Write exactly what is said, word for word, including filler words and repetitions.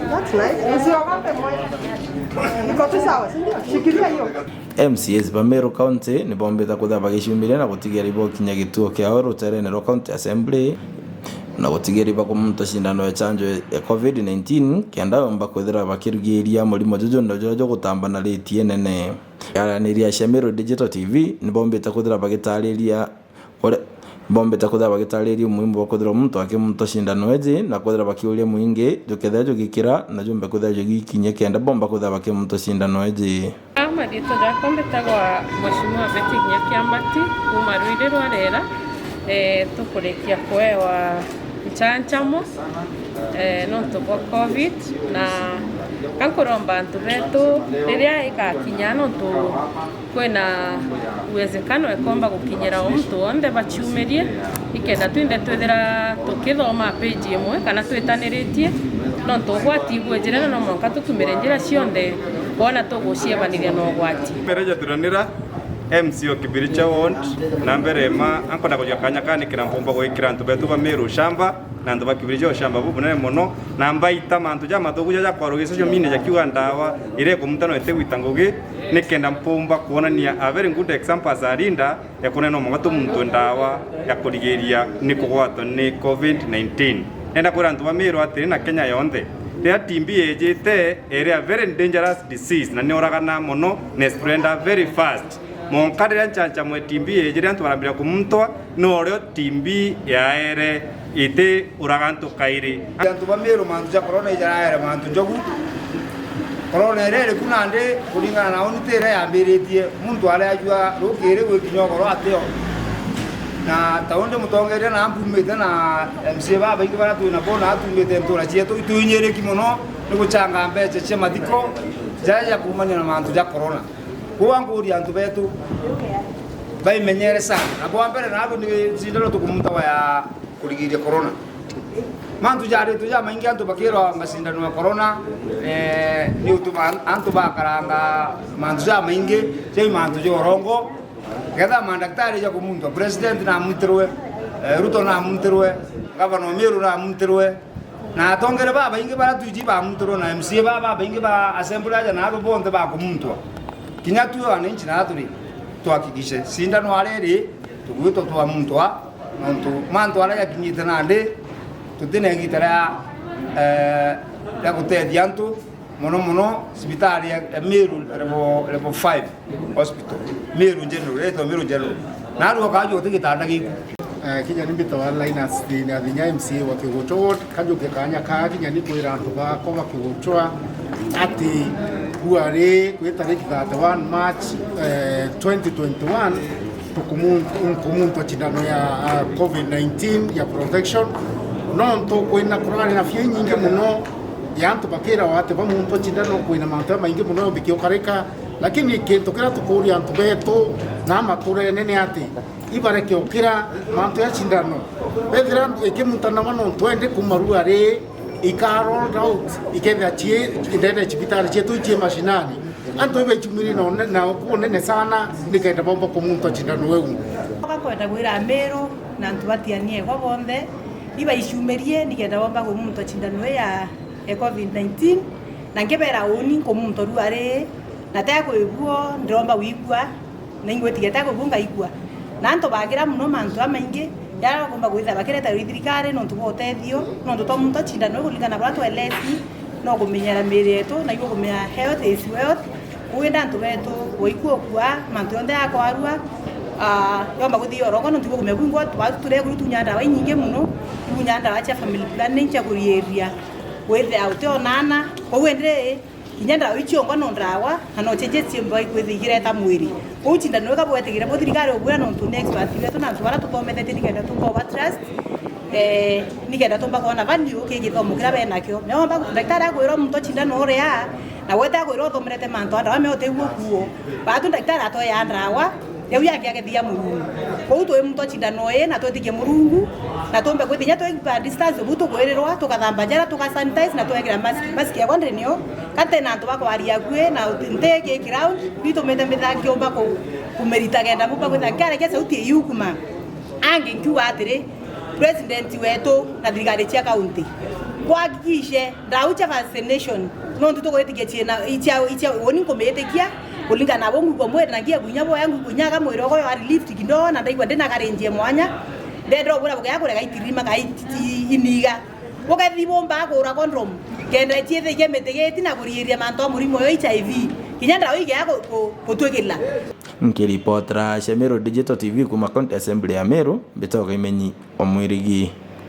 That's nice. Usiogope mwe. Iko tu sawa, si ndio? Shikilia hiyo. M C As ba Meru County ni bombite kwithira bagiciumiria na gutigiria ibokinya gituo kiao ruterene rwa County Assembly na gutigiria ibakumunta cindano ya chanjo ya covid nineteen kenda yomba kwithira bakirigiria murimo juju na juria jugutambanaritie nene. Araniria cia Meru Digital T V ni bombite kwithira bagitariria uria bombite kwithira bagitariria umuhimu bwa kwithira muntu akimunta cindano iji na kwithira bakiuria mwingi jukethira jugikira na jumbe kwithira jugikinyia kenda bomba kwithira bakimunta cindano iji. Mariitwa jakwa mbitagwa Mheshimiwa Betty Kinya Kiambati, kuuma Ruiri rwa Rera. Eh, tukurikia kuewa ncanchamo, eh, nontu bwa covid, na ka nkuromba antu betu riria igakinya, nontu kwina uwezekano ekomba gukinyira o muntu wonthe baciumirie, ikenda twinthe twithira tukithoma page imwe kana twitaniritie, nontu ugwati ibwijire na no mwanka tutumire njira cionthe kwona tuguciebaniria na ugwati. Mbere ja turanira, M C o Kibiricha Ward, na mbere ma ankwenda kuja kanya kanikira mpumba gwikira antu betu ba Meru ushamba, na antu ba Kibiricha ushamba bubunene mono, na mbaita mantu jamathuku jaja kwarwa gicocomine jakiuga ndawa iria ikumutano itigwita ngugi, nikenda mpumba kuonania a very good example as a leader ya kunena mwanka tu muntu ndawa ya kurigiria ni kugwatwa ni covid nineteen. Nenda kwira antu ba Meru atiri na Kenya yonthe, riria T B ijite, iri a very dangerous disease na ni uragana mono na spreader very fast. Mwanka riria ncanchamo ya T B ijire antu barambira kumuntwa, no urio T B yaere iti uraga antu kairi. Antu ba Meru mantu ja corona ijaraere mantu njogu. Corona iria iri ku nandi kuringana na uni ti iria yambiritie. Muntu aria ajua rukiri gwikinya ugoro atio. Na ta undi mutongeria na mpumite na M C A babaingi baria twina bo na atumite ntura cietu itwinyiriki mono ni guchanga mbeca cia mathiko jaria ja kuumania na mantu ja corona. Kwou ankuria antu betu baimenyere sana. Na bwa mbere, nabo ni cindano tukumutawa ya kurigiria corona. Mantu jaritwe jamaingi, antu bakirwa macindano ya corona, eh, ni utuma antu bakaranga mantu jamaingi, jai mantu ja urongo. Ketha mandaktari ja kumuntwa, president namuntirwe, eh, Ruto namuntirwe, gavana o Meru namuntirwe, na atongeria babaingi baria twiji bamuntirwe na M C A baba babaingi ba assembly aja na abo bonthe bakumuntwa. Kinya tue wananchi na turi twakikishe cindano aria iri tugwitwa twamuntwa, nontu mantu aria jakinyite nandi tutina igita ria, eh, ria gutethia antu. Mono mono cibitari ya, ya Meru level, level five hospital. Meru General, yetwa Meru General. Narua kaju uti gitanda giku. Eh, kinya ni mbitagwa Linus Thina Thinya, M C A wa Kiguchwa Ward, kajukia kanya kaa kinya ni kwira antu bakwa ba Kiguchwa ati bua ri kwi tariki thirty-one March, eh, twenty twenty-one, tukumun-, nkumuntwa cindano ya, ah, covid nineteen ya protection. Nontu kwina kurari na fia inyingi muno ya antu bakirawa ati bamuntwa cindano, kwina mantu jamaingi muno yombikia ukarika, lakini kintu kiria tukuria antu betu na maturene ni ati ibareke ukira mantu ya cindano. Bethira ikimuntanawa nontu endi kuma ruari, ika rolled out, ikethira cii ndene ya cibitari cietu cii mashinani. Antu ibaicumiri na une-, na unene sana, nikenda bomba kumuntwa cindano iu. Bakwenda kwira Amiru na antu batianiegwa bonthe, ibaicumirie nikenda bomba kumuntwa cindano ii ya, ya covid nineteen, na nkibera uni nkumuntwa ruari, na te kwibuo ndiromba gwikua, na ingwitikia te kwibuo ngaikua. Na antu bagira muno mantu jamaingi, jaria bakumba kwithira bakireterwa i thirikari nontu bwa utethio, nontu twamuntwa cindano ii kuringana na buria twelesi, no kumenyera miiri yetu, na igwe kumenya health is wealth. Kwou indi antu betu, boikua ukua, mantu yonthe yakwarua, ah, yomba kuthia orongo, nontu igwe kumenya bwingwa, twatu turia kuri tunya ndawa inyingi muno, tunya ndawa cia family planning cia kuriiria, withia utionana. Kwou indi, kinya ndawa icio ongwa no ndawa, na no changes ciumba ikwithia igireta mwiri. Kwou cindano ii kabwetigire bo thirikari ubwira nontu ni expert betu na antu baria tuthomethetie nikenda tumba uba trust, eh, nikenda tumba kwona value ki githomo kiria benakio. Nio omba ndagitari akwira muntu cindano uria, na gwete akwira uthomerete mantu a ndawa, me utiguo kuo. Batu ndagitari atwea ndawa, riu yake agethia Murungu. Kwou twi muntu cindano ii, na twitikie Murungu, na tumbe kwithia twi distance, bu tukwirirwa, tukathamba njara, tukasanitize, na twekira mask. Mask yakwa ndi nio, ka nti na antu bakwaria akui, na nti ki ground, bitumite mbitha nkiumba ku-, kumirita kenda mumba kwitha nkiarekia sauti iu kuma. Angi nkiuga atiri, president wetu na thirikari cia kaunti, Kuhakikishe ndawa cia vaccination, nontu tugwitikia ciina icia, icia, uni nkumitikia, kulingana na bo ngwigua mwiri na ngia kuinya boya, ngwigua inya ka mwiri ogo wa relief kidogo, na ndaigua ndina karinjie mwanya. Ndenda ubwira bugea kurega itirima ka i-, i-, iniga. Bugethi bumba kura condom, kenda ciithikie mitigiti na kuriiria mantu a murimo yo H I V, kinya ndawa igea ku-, ku-, kutwikila. Nkiripotera cia Meru Digital T V kuma County Assembly ya Meru, mbitoka Imenyi Omwirigi.